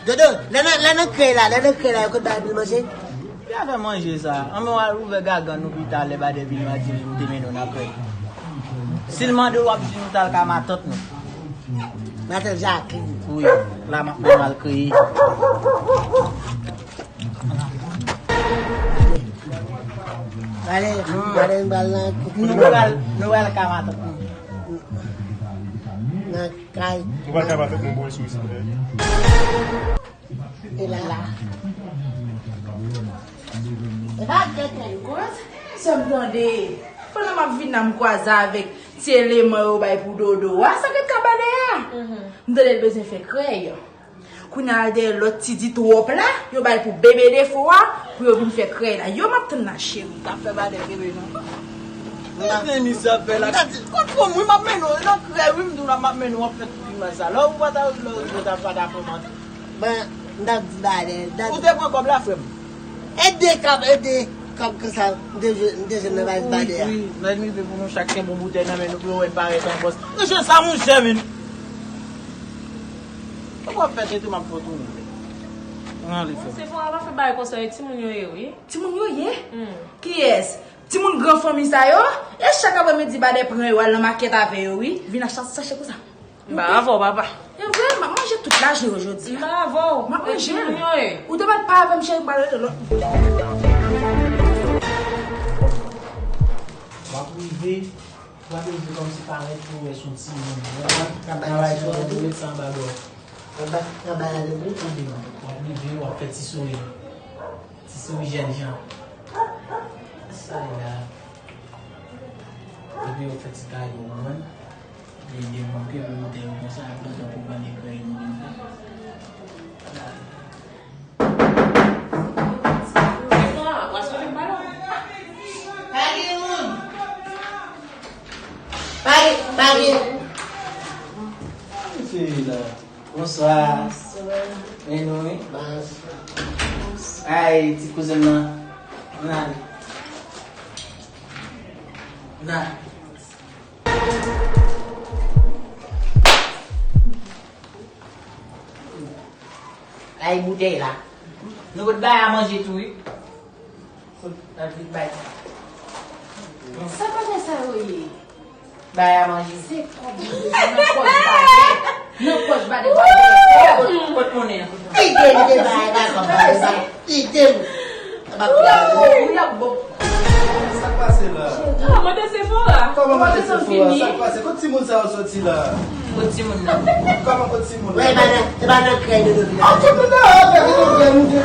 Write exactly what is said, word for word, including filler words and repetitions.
Dodo, lè nan, lè nan krèy la, lè nan krèy la, yo konn bay anpil manje? Ki afè manje sa? An, men w al ouvè gagann nou pi ta lè Badè vini, w a di li m te mennen w nan krèy. Si l mande w, w ap di nou t al ka matant nou. Matant Jacqueline. Wi, la m ap fè mal kreye. Ale, ale, bal nan. Nou pral, nou pral ka matant nou. Nan kay. Nou pral ka matant nou, bon, sou sa. E la. E pa kèk nèg koz, sè m tande. Pandan m ap vin la, m kwaze avèk ti eleman yo bay pou Dodo a. Sa k ap ka bale a? M tande l bezwen fè krèy. Kounye a, al dèyè lòt ti di twòp la, yo bay pou bebe defo a, pou yo vin fè krèy la. Yo, m ap tann la, cheri. T ap fè badè bebe, non. Mezanmi, sa fè la. Gad, kot kòm wi, m ap mennen w nan krèy, wi, m di w la, m ap mennen w, w ap fè tout imaj sa. Lè ou pa ta, lè ou pa ta fè manje. Ban, m t ap di badè, m t ap Ou te pran kòb la, frè m? E de kòb, e de kòb konsa, m te jwe, m te jwenn nan valiz badè a. Wi, wi, lè n rive pou nou chak kenbe yon boutèy nan men nou, pou yo wè n parèt an bòs. Nou jwenn sa, monchè, men. Ou p ap fè tete, m ap fè tounen. Ann ale, frè m. Sephora pa fè bagay konsa, e timoun yo ye, wi. Timoun yo ye? Kiyès? Timoun gran fanmi sa yo? E chak aprèmidi, badè pran yo, al nan makèt avè yo, wi. Vin ak sa, sache konsa. M pa avè w, papa. E vre, m ap manje tout lajan yo jodi a. M pa avè w. M ap manje, wi. Ou te mèt pa avè m, cheri, m pral rete lòt. W ap rive, w ap rive kòmsi parèt pou w wè s on timoun. Travay sou ou, ret sa anba do w. W ap rive, w ap fè ti souri. Ti souri jènjan. Sa e la. Epi w ap fè ti kado, w konprann? Li demonte pou moute yo konsa, pandan pou pran ekrè yo vin fè. Pa gen moun. Pa gen, pa gen. Mesye la. Bonswa. Bonswa. Men nou, wi. Bonswa. Ay, ti kouzen nan. Ann ale. Ann ale. Ay, boutèy la. Nou pot bay a manje tou, wi. Kot, al vit bay. Sa bagay sa yo ye? Bay a manje. Se kòb li bezwen nan pòch badè. Nan pòch badè, badè. Kot, kot monnen an? Kite m te bay la, kòb badè sa. Kite m. Aba kou la. Kou la bon. Sa k pase la? Ah, mande Sephora. Kòman mande Sephora? Sa k pase? Kot timoun sa yo soti la? Kot timoun nan? Kòman kot timoun nan? Wè, e pa nan, e pa nan krèy Dodo vin. Ah, tout moun nan, ah, fè Dodo fè nou de.